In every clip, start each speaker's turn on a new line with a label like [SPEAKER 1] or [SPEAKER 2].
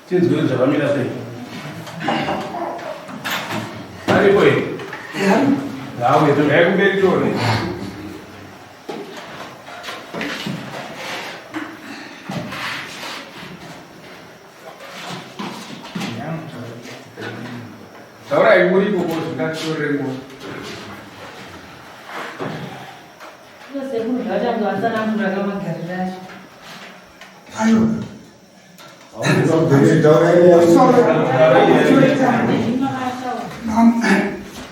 [SPEAKER 1] Tinzwe zvakamira sei? Aripo here? Ngauye togai kumberi tione. Taurai muri ikoko zvingatitorere nguva.
[SPEAKER 2] Sekuru zvatanga vatsanangura kamagariro acho.
[SPEAKER 3] Ayo.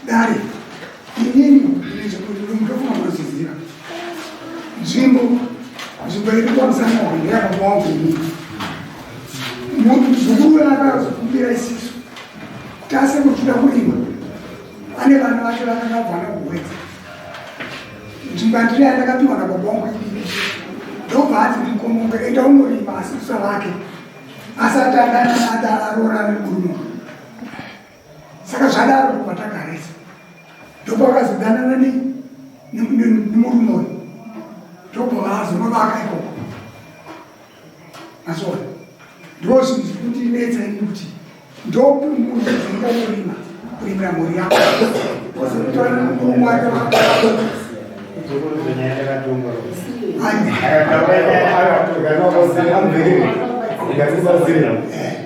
[SPEAKER 3] Dare, inini ndofunga munozviziva. Nzvimbo, nzvimbo iri pamusana wangu ndeyababa wangu inini. Muzukuru akazokumbira isisu kuti ase kuchida kurima. Ane vana vake vakanga bvana kuwedza. Nzvimbo yandiri yandakapiwa nababa wangu inini. Ndobva ati mukomoke enda unorima asi usavake. Asati adana ati aroora nemurume. Saka zvadaro ndobva tagarisa. Ndopakazodanana nemurume uyu. Ndobva vazonovaka ikoko. Mazviona? Ndozvinhu zviri kundinetsa ini kuti ndomunhu dzinga kurima kurimira mhuri yako ozotora murume wake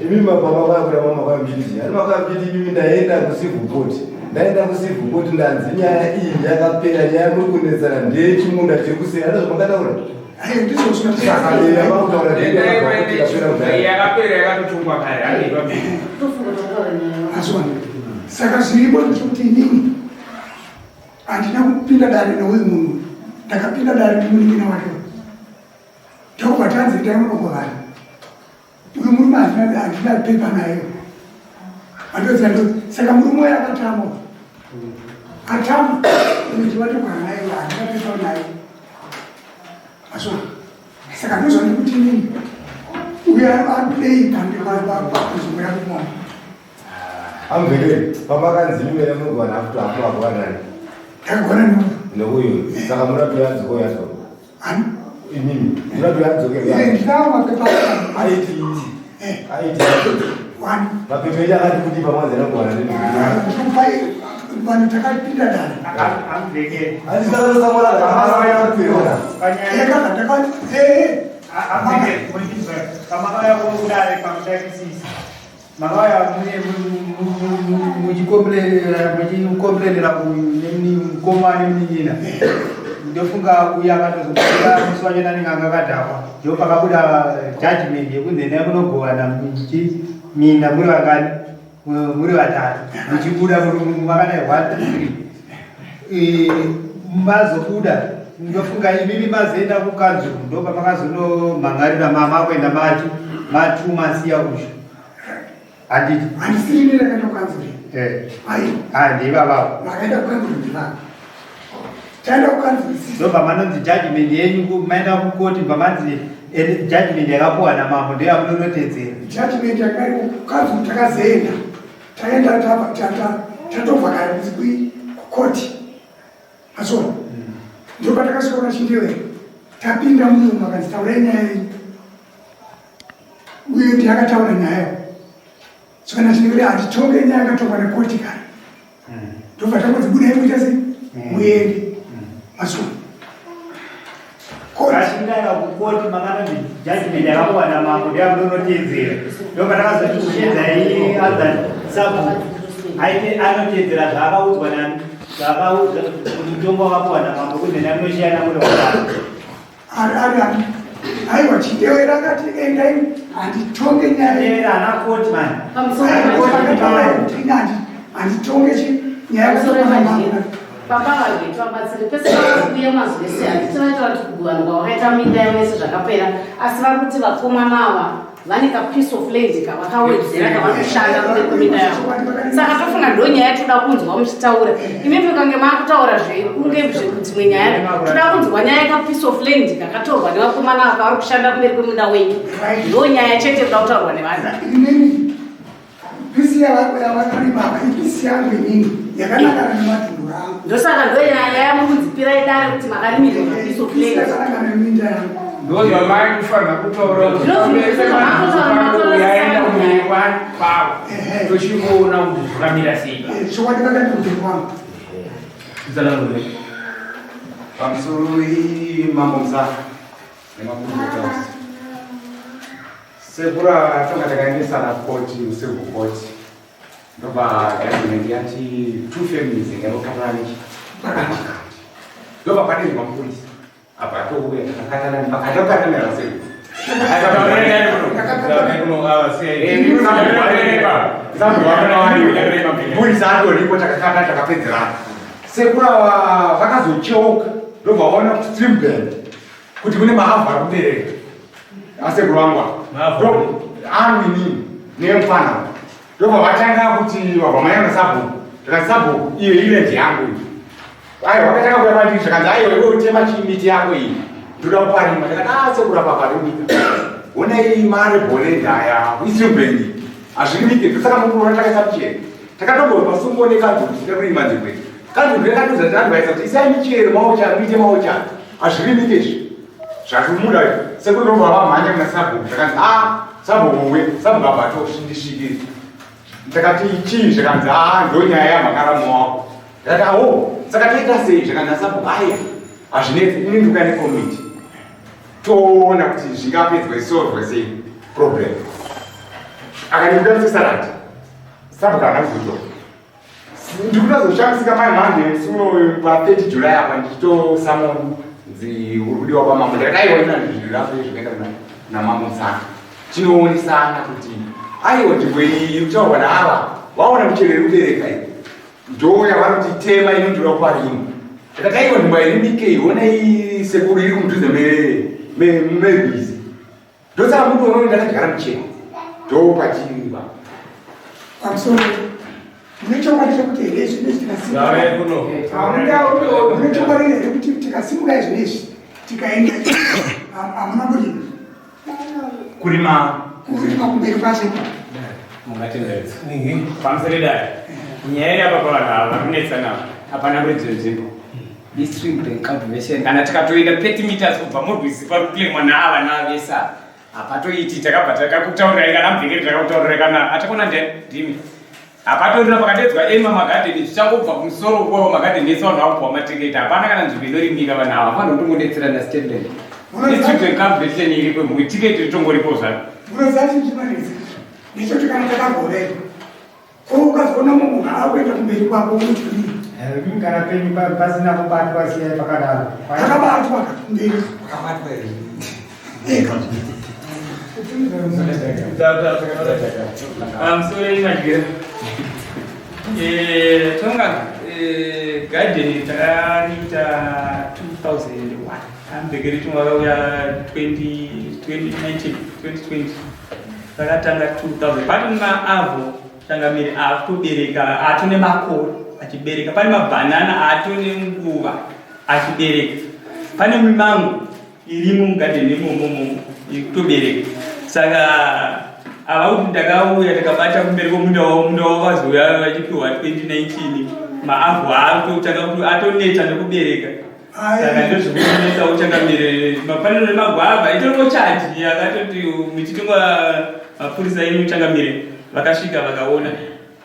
[SPEAKER 4] imi mababa vakura mama vambiti ani makambiti imimi ndaenda kucivil court ndaenda kucivil court ndanzi nyaya iyi yakapera nyaya muri kunetsana ndeyechimunda chiri kusera ndozvamakataura
[SPEAKER 3] Saka zviripo ndechekuti inini handina kupinda dare neuyu munhu, ndakapinda dare nemunin'ina wake ndokubva tanzi endai munogovana. Uyu murume handina pepa naye andoziva ndo saka murume uyo akatama atama unochivatogara naye handina pepa naye Azwa. Saka ndozvandi kuti inini uyo arikudei panzvimbo yako mwana.
[SPEAKER 4] Amvekeri, pamakanzi imi mene munogona hafu hafu magona nani?
[SPEAKER 3] Ndakagona neuyu.
[SPEAKER 4] Neuyu. Saka murapi yadzoko yadzo.
[SPEAKER 3] Ani?
[SPEAKER 4] Imimi. Murapi yadzoko
[SPEAKER 3] yadzo. Eh, ndinawo mapepa.
[SPEAKER 4] Aiti. Eh. Aiti.
[SPEAKER 3] Wani.
[SPEAKER 4] Mapepa edu akati kuti pamwanzi anogona nini?
[SPEAKER 3] Vanhu takapinda dare.
[SPEAKER 5] Makauya muchikomburenera mukoma nemunin'ina ndofunga uya akatozobuda musi wacho anenge anga akadhakwa ndo pakabuda judgment yekunzi endai kunogovana minda muri vangani muri vatatu muchibuda makadai one two three mazobuda ndofunga imimi mazoenda kukanzuru ndopamakazonomhangarira mama kuenda mati matu masiya ushu handiti
[SPEAKER 3] handisini ndakaenda kukanzuru
[SPEAKER 5] eh. ndivavavo
[SPEAKER 3] vakaenda kukanzuru ndivavo taenda kukanzuru
[SPEAKER 5] ndobva manonzi judgment yenyu maenda kukoti bva manzi judgment yakapuwa namambo ndoyamunonotedzera
[SPEAKER 3] judgment yakaenda kukanzuru takazoenda taenda tatobva kare kukoti Azona. Ndipo patakasvika kuna Chindewe. Tapinda muno makanzi taurai nyaya yenyu. Uye ndiye akataura nyaya. Saka na Chindewe hatitonge nyaya yakatongwa nekoti kare. Ndobva tangonzi budai muita sei? Muende. Azona.
[SPEAKER 5] Kachindaya kukoti makanonzi judgment yakapuwa namambo ndoyamunonotedzera ndopatakazoti kushedzai other sabhuku aite anotedzera zvaakaudzwa nani zvaakaudzwa kuti mutongo wakapuwa namambo kunzi ndamunoshiyana muri wakati
[SPEAKER 3] ari ari ari aiwa chitewera akati endai handitonge nyaya
[SPEAKER 5] Tewera ana court man
[SPEAKER 3] akataura kuti ini Handitonge chi nyaya
[SPEAKER 6] yakaaa. Papa vagetu vabatsire pese vakuuya mazuva ese handiti vaita vati kuguvanhu kwavakaita minda yavo yese zvakapera asi vari kuti vakomana ava vane ka piece of land kavakawedzera kavanoshanda kune kuminda yavo saka tofunga ndo nyaya toda kunzwa muchitaura imimi kange maakutaura zvekunge zvekudzimwe nyaya toda kunzwa nyaya yeka piece of land kakatorwa nevakomana ava kavari kushanda kumberi kwemunda wenyu ndo nyaya chete toda kutaurwa nevanhu.
[SPEAKER 3] Pisi yavakarima apa ipisi yangu inini yakanangana nematunhu rangu.
[SPEAKER 6] Ndosaka ndoyaya yamukunzipirai dare kuti makarimirwa mapiece of land.
[SPEAKER 3] Yakanangana neminda yangu.
[SPEAKER 1] Ndozvamai kufanira kutaura yaenda kumberi kwavo tochimboona kuti zvakamira sei.
[SPEAKER 3] Chokwadi vakati kumberi kwangu.
[SPEAKER 4] Pamusoro mambo Musafa nemakurukota. Sekuru tonga takaendesana koti civil court ndobva judgment yati two families inganokatana pakati ndobva padenzwa mupurisa apa atouya takakatana pakati akatanira sekuru mupurisa atoripo takakata takapedzerana. Sekuru ava vakazocheuka ndobva vaona kuti stream band kuti kune mahavhu ari kubereka asekuru vangu ava angu inini nemufana ndobva vatanga kuti vabva maiona sabhuku ndikati sabhuku iyo iland yangu iyi aiwa vakatanga kuya kwandiri zvakanzi aiwa iwe utema chimiti yako iyi ndoda kuparima ndakati a sekuru apa parimika honai mare bholenda aya istream hazvirimike ndosaka mukuona takaisa michero takatomborwa pasungo nekanzuru tichida kurima nzvimbo iyi kanzuru yakatiudza tiadvaisa kuti isai michero maocha muite maocha hazvirimike izvi zvatumuda sekuru ndobva vamhanya kuna sabhuku zvakanzi a sabhuku we sabhuku abva atosvindisvikiri ndakati chii zvakanzi a ndo nyaya yamakaramu wako ndakati awo saka toita sei zvakanzi asabhuku aya hazvinetsi ini ndikuya nekomiti toona kuti zvingapedzwe isolvwe sei problem akandikuda kusesarati sabhuku haana kuzotora ndikutozoshamisika mai manje suno pa30 July apa ndichitosamoni nzi uri kudiwa kwamambo ndakati aiwa ina ndizvirapo zvikaenda kuna mambo Musaka tinoonesana kuti aiwa nzvimbo iyi iri kutaurwa naava vaona michero iri kubereka iyi ndo yavari kuti tema inondiwa kuparima ndakati aiwa nzvimbo hairimikei honai sekuru iri kumudhuze merwizi ndosaka mutoona kuti ndakadyara michero ndo patiriva
[SPEAKER 3] pamusoro mune chokwadi chekuti here izvi tikasimuka chokwadi here kuti tikasimuka izvi nezvi tikaenda hamuna kurima
[SPEAKER 4] kurima
[SPEAKER 3] kurima kumberi kwacho
[SPEAKER 7] mungatenderedza pamusoro dare nyaya iri apa pavanhu ava vari kunetsana hapana muridzi wenzvimbo istream bank cultivation kana tikatoenda 30 meters kubva murwizi pari kuclaimwa naava naavese ava hapatoiti takabva takakutaurirai kana mubvekeri takakutaurirai kana atakona ndimi hapatorina pakadedzwa ema magadheni zvichangobva kumusoro kwavo magadheni ese vanhu vakupuwa matiketi hapana kana nzvimbo inorimika vanhu ava vanhu kutongodetserana statement istream bank cultivation iripo mumwe tiketi ritongoripo zvaro
[SPEAKER 3] munoziva chinhu chimanetsa nechoti kana takagoverwa ko ukazoona munhu akuenda kumberi kwako unoti kudii
[SPEAKER 5] kana penyu pasina kubatwa siyai pakadaro
[SPEAKER 3] akabatwa kumberi
[SPEAKER 4] akabatwa here
[SPEAKER 3] eka
[SPEAKER 8] Pamusoro imadyira tonga gadheni takariita 2001 ambekeri tonga vakauya 2019 2020 takatanga 2000 pane maavho changamiri akutobereka atone makore achibereka pane mabhanana atone nguva achibereka pane mimango irimo mugadheni imomomo iri kutobereka saka ava kuti ndakauya takabata kumberi kwomunda wavo munda wavo vazouya vachipiwa 2019 maavhu aakutotanga kuti atoneta nekubereka saka ndozvikunetsa uchangamire mapanero nemagwavha itoriko chaji akatoti muchitonga mapurisa enyu changamire vakasvika vakaona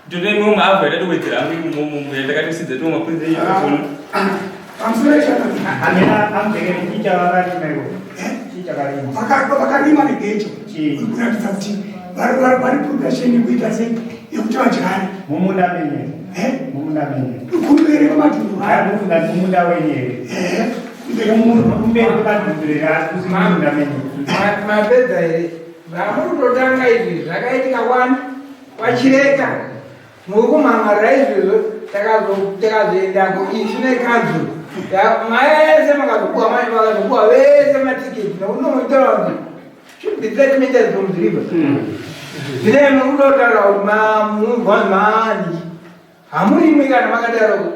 [SPEAKER 8] totoimwe maavhu yatatowedzera amwe imomomo yatakatosidza to mapurisa enyu akatoona
[SPEAKER 3] pamusoro echangamire
[SPEAKER 5] amena amubvekeri chii chavakarima ivo chii chakarima
[SPEAKER 3] vakarima negejo
[SPEAKER 5] Chii?
[SPEAKER 3] kuratidza kuti vari production yekuita sei yekuti vadyare
[SPEAKER 5] mumunda menyu
[SPEAKER 3] Eh?
[SPEAKER 5] mumunda menyu
[SPEAKER 3] kumberi kwematunhu
[SPEAKER 5] Hayi, mumunda wenyu here
[SPEAKER 3] kumberi
[SPEAKER 5] kumberi kwemadhumbu here asi kusi mumunda menyu
[SPEAKER 9] Mapedza here zvamuri kutotanga izvi zvakaitika kwani kwachireka.
[SPEAKER 1] Muri izvozvo takazoendako isu nekanzuru maese makazopuwa makazopuwa vese matiketi nokunoitaura kuti should be 30 meters from the river. Zvine mukudotaura kuti mubva maani hamurimi kana makadaro.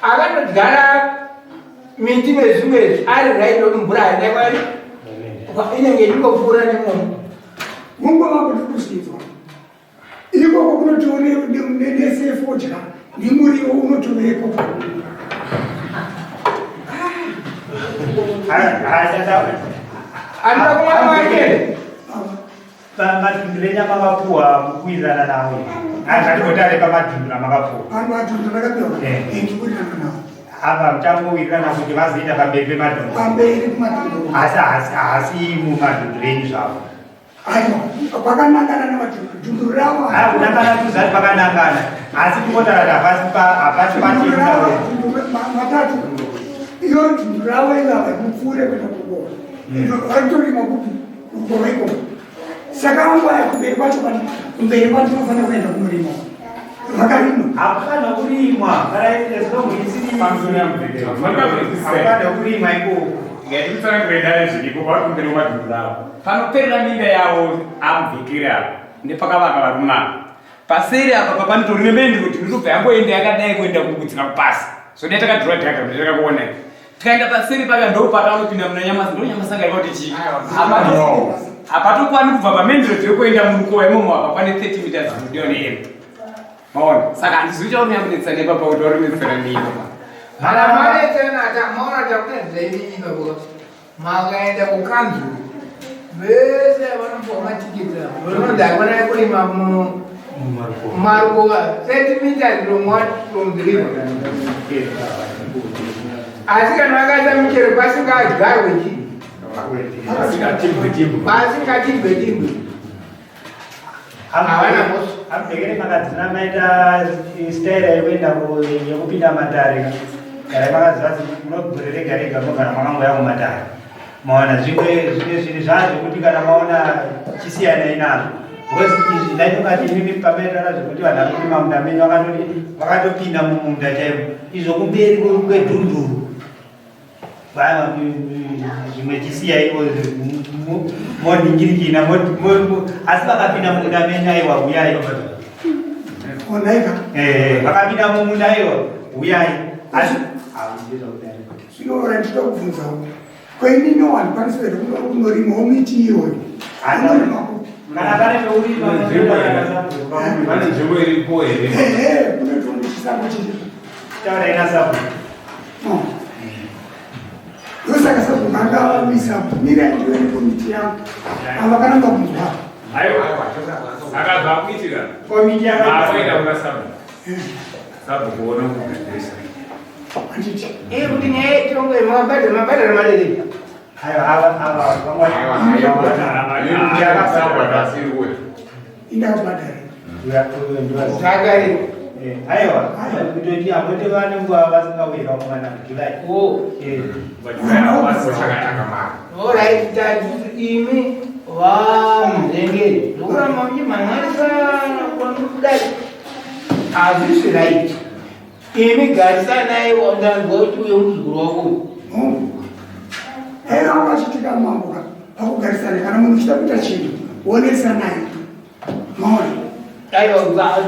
[SPEAKER 1] Akatodyara miti nezvimwe izvi ari right nokuti mvura haina kwari inenge ichingopfuura nemomo.
[SPEAKER 3] Mungova kuti kusvidzwa ikoko kunotione nesefodya nemuriwo unotoveko.
[SPEAKER 5] Madhunduru enyu amakapuwa mukuwirirana nawo, hanzvatigotare pamadhunduru amakapuwa.
[SPEAKER 3] Vanhu madhunduru akapiwa ndikuwirirana nawo.
[SPEAKER 5] Apa muchangowirirana kuti vazoita pamberi pemadhunduru.
[SPEAKER 3] Pamberi pemadhunduru.
[SPEAKER 5] Asi haasi mumadhunduru enyu zvavo.
[SPEAKER 3] Aiwa, kwakanangana nemadhunduru ravo.
[SPEAKER 5] Haya, kunangana tuzati pakanangana, asi tingotaura kuti hapasi
[SPEAKER 3] patinawo matatu. Iyo dhunduru ravo ivava mupfuure kuenda kukova, varitorima kupi kukova ikoko. Saka vangu aya kumberi kwacho, kumberi kwacho tinofanira kuenda kunorima vakarima.
[SPEAKER 5] Hapana kurimwa kana isiri, hapana kurimwa ikoko.
[SPEAKER 7] Ngatitsanangure zviripo vari kumberi kwemadhunduru avo. Panoperera minda yavo amubvekere apa nepakavaka varume ava. Paseri apa papanotori nemendi kuti ndinobva yangoenda yakadai kuenda kukudzika kupasi. So dai takadhura diagram takakuona. Tikaenda paseri paka ndo pataunopinda muna Nyamasa, ndo Nyamasanga kuti chii? Hapatokwani kubva pamain road yekuenda murukova imomo apa pane 30 meters kudiwa neemo. Maona? Saka handizivi chaunyamunetsana ipapa kuti warinetsana nei ipapa.
[SPEAKER 1] Kana manetsana maona takutadzira inini ipapo, makaenda kukanzuru vese vanopuwa matiketi vanonzi hakuna kurima mumarukova 30 meters from what, from the river. Asi kana vakaisa michero pasingadyarwe chii, pasingatimbwe timbwe, havana mhosva.
[SPEAKER 5] Amubvekere makadzina maita staira yekuenda yekupinda matare. Gara makaziva munogore rega rega mogara makangoya kumatare. Maona zvimwe zvimwe zvinhu zvazvo kuti kana maona chisiyanai nazvo. Because izvi ndaitongati imimi pamaitaura zvekuti vanhu vari kurima munda menyu vakatopinda mumunda chaimo. Izvo kumberi kwedhunduru. Zvimwe chisiyaiwo monhingirikina, asi vakapinda mumunda menyu, aiwa, huyai.
[SPEAKER 3] Onaika.
[SPEAKER 5] Vakapinda mumunda, aiwa, huyai, asi
[SPEAKER 3] Zvinoreva ndinoda kubvunzawo kwainini handikwanisi here kunorimawo miti iyoyo? Unorima kupi?
[SPEAKER 5] Kana pane peurima.
[SPEAKER 9] Pane nzvimbo iripo here?
[SPEAKER 3] Ehe, kunotoona chisango chiripo.
[SPEAKER 5] Taurai nasabhuku.
[SPEAKER 3] Ndosaka sabhuku angavamisa mirai ndiwe nekomiti yangu, ava vakaramba kunzwa.
[SPEAKER 7] Aiwa, saka zvakuitika
[SPEAKER 5] Komiti
[SPEAKER 7] maakuenda kuna sabhuku, sabhuku ona kugadzirisa.
[SPEAKER 3] Handiti?
[SPEAKER 1] Iri kuti nyaya yetongo makabhadhara, mabhadhara marere.
[SPEAKER 5] Aiwa, ava
[SPEAKER 3] Indakabhadhara.
[SPEAKER 1] Saka
[SPEAKER 5] Aiwa, kutoti apote vane nguva vasingawira kumana July.
[SPEAKER 1] Alright, tati imi vamuzengeri nokuramba muchimhan'arisana kudai hazvisi right. Imi garisanai, ndanzwa kuti uye muzukuru wako uyu.
[SPEAKER 3] Eva vachitika mambo ka pakugarisana, kana munhu uchida kuita chinhu wonesanai, maona?
[SPEAKER 1] Aiwa,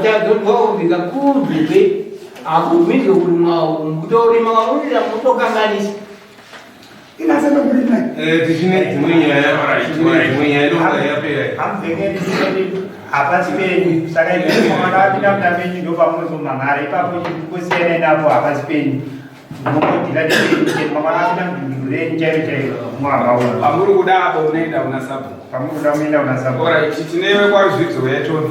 [SPEAKER 1] tazonzwa kuti kakunzwe hakubvunzwe kurimwa, kutorima kwamunoita mutokanganisa.
[SPEAKER 3] Inasema kurima.
[SPEAKER 9] Tichine dzimwe nyaya, tichine dzimwe nyaya inonga yapera.
[SPEAKER 5] Amubvekeri, hapasi penyu, saka ipapo mwana wapinda munda menyu ndo pamunozomhan'ara ipapo. Kusiyanai napo, hapasi penyu, munongodhila nepenyu chete. Mwana wapinda mudhunduru renyu chairo chairo muhamaura.
[SPEAKER 4] Pamuri kuda apo unoenda kuna sabhuku.
[SPEAKER 5] Pamuri kuda munoenda kuna sabhuku.
[SPEAKER 4] Alright, tinewe kwaruzvidzo yatoni.